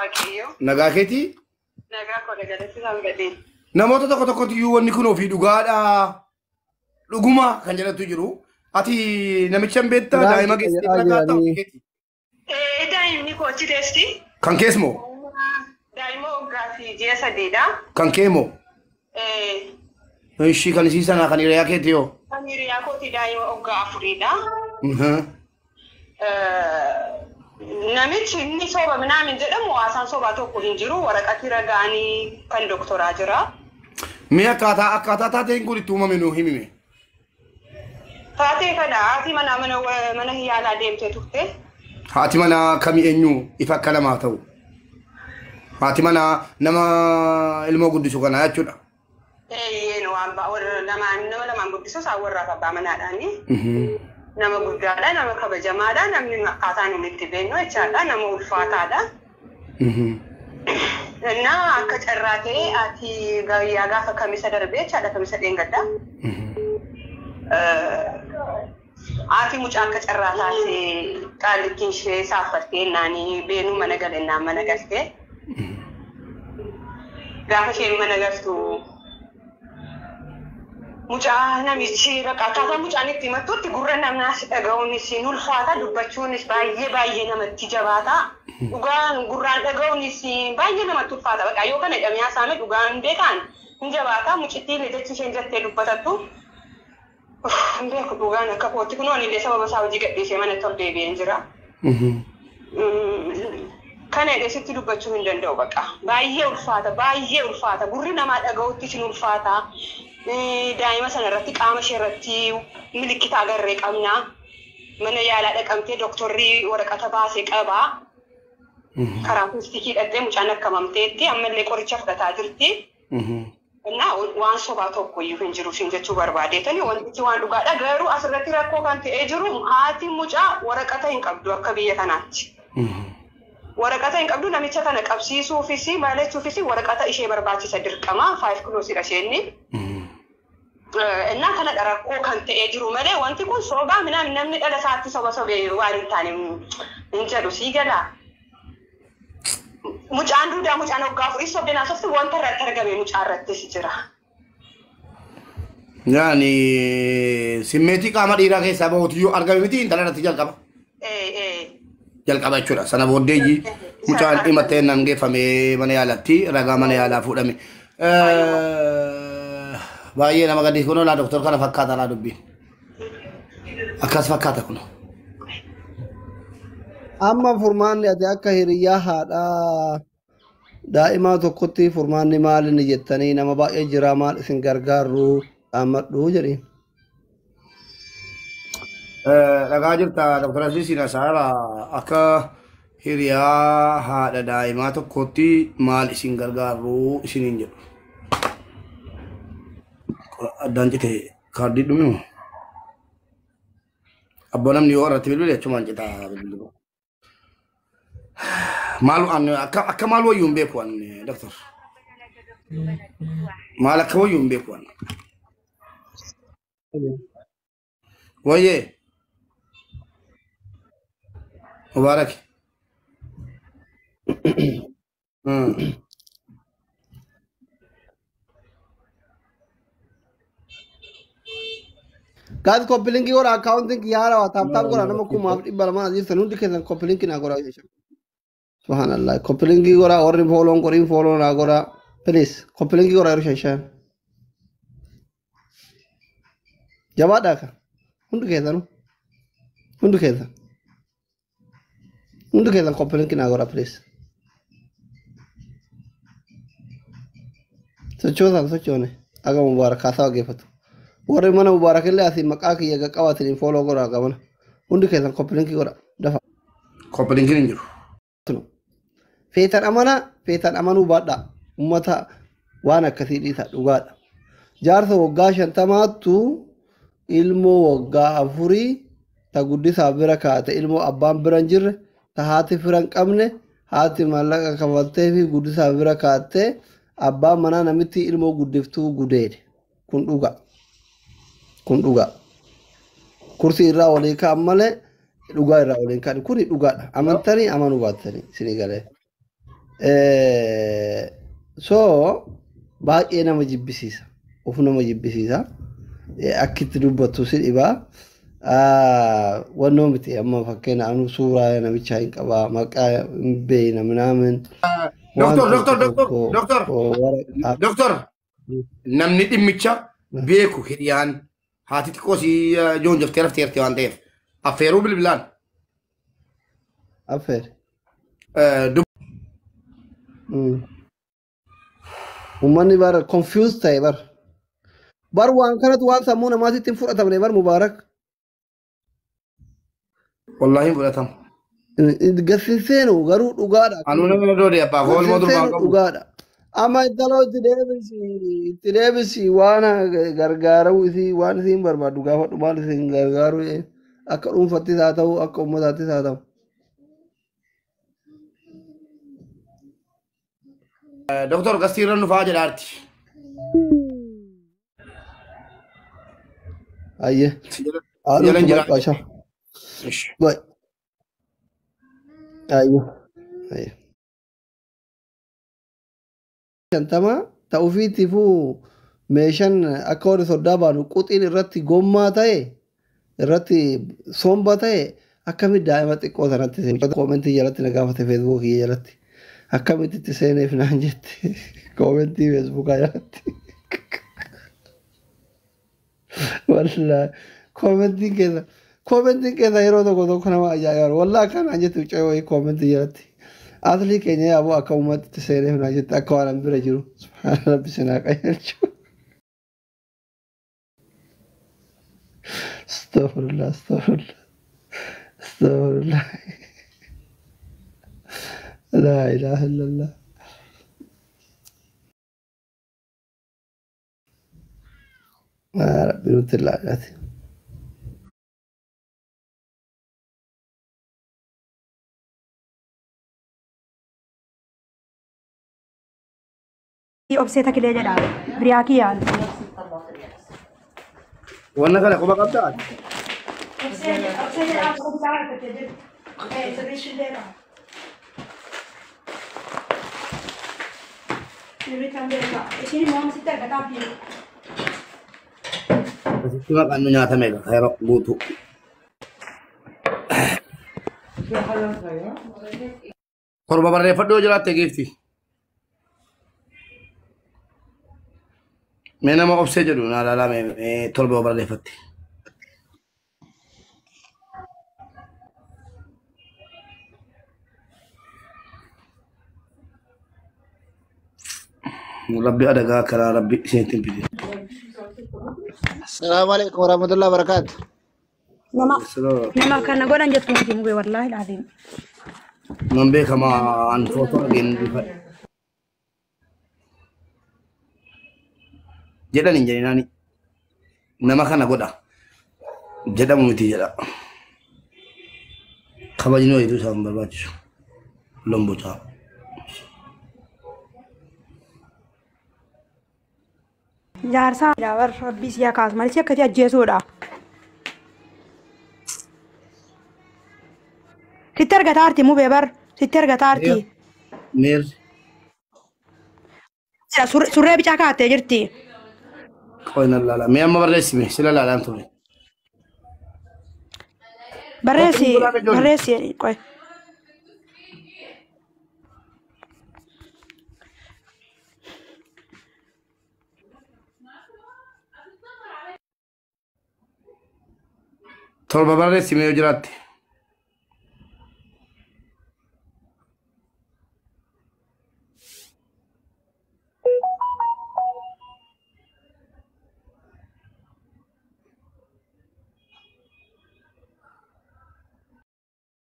Waaqayyo. Nagaa keetii? Nagaa koo dagalatti isaan gadheen. Namoota tokko tokkotu iyyuu wanni kun ofii dhugaadha. Dhuguma kan jedhatu jiru. Ati namicha hin beektaa daa'ima geessitee bira kaa'atta ofii keetii? Daa'imni koo achi teessi. Kan kees moo? Daa'ima waggaa fi ji'a sadiidha. Kan kee moo? Ishii kan isii sanaa kan hiriyaa keetii hoo? Kan hiriyaa kooti daa'ima waggaa afuriidha. Namichi inni soba minaamin jedhamu haasaan sobaa tokko hin jiru. Waraqati ragaanii kan doktoraa jira. Mee akkaataa taateen kun itti uumame nuu himime. Taatee kana haati manaa mana yaalaa deemtee turte. Haati manaa kamii eenyu ifa akka namaa ta'u? Haati manaa nama ilmoo guddisu kanaa jechuudha. Eeyyeen waan nama lamaan guddisu isaan warraaf abbaa manaadhaani. Nama guddaadha, nama kabajamaadha, namni akkaataa nuti itti beeknu jechaadha, nama ulfaataadha. Innaa akka carraa ta'e ati guyyaa gaafa kamisa darbee jechaadha, kamisa dheengadda. Haati mucaa akka carraa taate qaallittiin ishee saaffattee naanii beenuu mana galennaan mana galtee. Gaafa isheen mana galtu mucaa namichi akkaataa mucaan itti himattutti gurra namaas dhaga'uunis hin ulfaata, dubbachuunis baay'ee baay'ee namatti jabaata. Dhugaan gurraan dhaga'uunis baay'ee namatti ulfaata. Bakka yoo kana jedhamee haasa'ame dhugaan beekaan hin jabaata. Mucittiin jechi isheen jettee dubbatattu hin beeku dhugaan akka kootti kunoo ani illee sababa isaa hojii gadhiisee manatti ol deebi'een jira. Kana jedhee sitti dubbachuu hin danda'u bakka. Baay'ee ulfaata, baay'ee ulfaata. Gurri namaa dhaga'utti hin ulfaata. Daa'ima sana irratti qaama ishee irratti milikkita agarree qabna. Mana yaalaa dhaqamtee doktorri waraqata baasee qaba. Karaa piistikii hidhattee mucaan akkamamteetti ammallee qoricha fudhataa jirti. Innaa waan sobaa tokko iyyuu hin jiru siin jechuu barbaadeetani wantichi waan dhugaadha. Garuu asirratti rakkoo kan ta'ee jiru haati mucaa waraqata hin qabdu akka biyya kanaatti. Waraqata hin qabdu namicha kana qabsiisuufis maalachuufis waraqata ishee barbaachisa dirqama 5 kiloosiidha isheenni. Innaa kana rakkoo kan ta'ee jiru malee wanti kun sobaa minaan namni dhala isaatti soba sobee waan hin taane hin jedhu sii galaa. Mucaan duudaa mucaan waggaa afurii sobdeen haasofti wanta irratti argame mucaa irrattis jira. Yaani simmeetii qaama dhiiraa keessaa bahuutu yoo argame miti intala irratti jalqaba. Jalqaba jechuudha. Sana booddee mucaan himattee nan geeffamee mana yaalatti ragaa mana yaalaa fuudhame. Baay'ee nama gaddisiisu kunoo laa doktor kana fakkaata laa dubbiin. Akkas fakkaata kunoo. Amma furmaanni ati akka hiriyyaa haadhaa daa'imaa tokkotti furmaanni maali ni jettanii nama baay'ee jira maal isin gargaarru dhaammadhu jedhiin. Dhagaa jirta Dr. Aziz Nasaara akka hiriyaa haadha daa'imaa tokkotti maal isin gargaarru isiniin jedhu. Addaan cite kaardii dhume moo? Abboo namni yoo irratti bilbile achumaan citaa bilbilu. Maal akka maal wayyuu hin beeku an doktor. Maal akka wayyuu hin beeku an. Wayyee. Mubaarak. Guys, koppilinkii godha akkaawuntiin kiyya haarawaa taap taap godha nama 2200 jirtan hundi keessan koppilinkii naa godha jechuudha. Subhanallah koppilinkii godha warri fooloon qoriin fooloo naa godha please koppilinkii godha yeroo shan shan. Jabaadhaa ka hundi keessanuu hundi keessan hundi keessan koppilinkii naa godha please. Sochoosaan sochoone aga mubaarak haasawa geeffatu. Warri mana mubaarak illee asii maqaa kiyya qaqqabaatiniin fooloo godhaa qabana. Hundi keessan koppilinkii godha dafa. Koppilinkiin hin jiru. Feetan amanaa feetan amanuu baadhaa. Uummata waan akkasii dhiisa dhugaadha. Jaarsa waggaa 50ttu ilmoo waggaa 4 ta guddisaa bira kaate ilmoo abbaan bira hin jirre ta haati fira hin qabne haati maallaqa kafaltee fi guddisaa bira kaattee abbaan manaa namitti ilmoo guddiftuu gudeede. Kun dhugaa. Kun dhugaa. Kursii irraa walii ka'an malee dhugaa irraa waliin ka'an. Kuni dhugaadha. Amantanii amanuu baattanii isinii galee. So baay'ee nama jibbisiisa. Of nama jibbisiisa. Akkitti dubbattu si dhibaa. Wannoo miti amma fakkeenya anu suuraa namichaa hin qabaa maqaa hin beekna minaamin. Doktor, doktor, doktor, doktor, doktor, namni dhimmicha beeku hiriyaan haati xiqqoo si joonjoftee rafteerti waan ta'eef affeeruu bilbilaan. Affeer. Uummanni bara confused ta'e bara. Bar waan kanatu waan sammuu namaatitti hin fudhatamne bar Mubaarak. Wallaahi hin fudhatamu. Gadi seenu garuu dhugaadha. Anuu nama doode abbaa koo ilmoo durbaa Seenu qabu. dhugaadha. Amma intaloo itti deebisi waan gargaaruu isii waan isiin barbaaddu gaafadhu maal isin gargaaru akka dhuunfattis haa ta'u akka uummataattis haa ta'u. Doktor gastiirra nufaa jedhaarti. Ayyee. Jalan Haadhuutu jira. bal'aasha. Baay. Ayyee. Ayyee. 50 ta'uufiitiifuu meeshaan akka warri soddaa baanu quxiin irratti gommaa ta'e irratti somba ta'e akkamitti daa'ima xiqqoo sanatti seene koomentii jalatti na gaafate feesbuukii jalatti akkamitti itti seeneef naan jette koomentii feesbuukaa jalatti. Wallaahi koomentiin keessa yeroo tokko tokko nama ajaa'iba wallaahi akkanaan jette mucaa wayii koomentii jalatti. Asli keenya yaaboo akka uummatti seeneef naan jette akka waan an bira jiru subhaana rabbi sinaa qajeelchu. Astaghfirullah, astaghfirullah, astaghfirullah. Laa ilaaha illallah. Yaa Rabbi nutti ilaalaati. Obsee Takilee jedhama. Biriyaa kiyyaan. Wanna kana quba qabdaa? Obsee jedhama. Obsee jedhama. Isheen immoo sitti argataa fi Asitti maqaan nu nyaatame egaa yeroo guutuu. Torba barreeffadhu yoo jiraatte giifti. Mee nama obsee jedhu naa ilaalaa mee torba barreeffatte. Rabbi adagaa karaa rabbi isinitti hin fidin. Assalamu alaikum warahmatullahi wabarakatuh. Nama kana godhan jettu miti mugee wallaahi laaziim. Nan beekamaa an footoo argeen bifadhe. Jedhan hin jedhinaani. Nama kana godha. Jedhamu miti jedha. Kabajni wayituu isaan barbaachisu. Lombocaa. Jaarsaa bar rabbii siyaa kaasu malee si akkasii ajjeesuudha. Sitti argataa arti mubee bar sitti argataa arti. Meerri. Surree bicaa kaattee jirti. Qoyna laala. Mee amma barreessime sila laalaan ture. Barreessi barreessi qoy. Torba barreessime yoo jiraatte.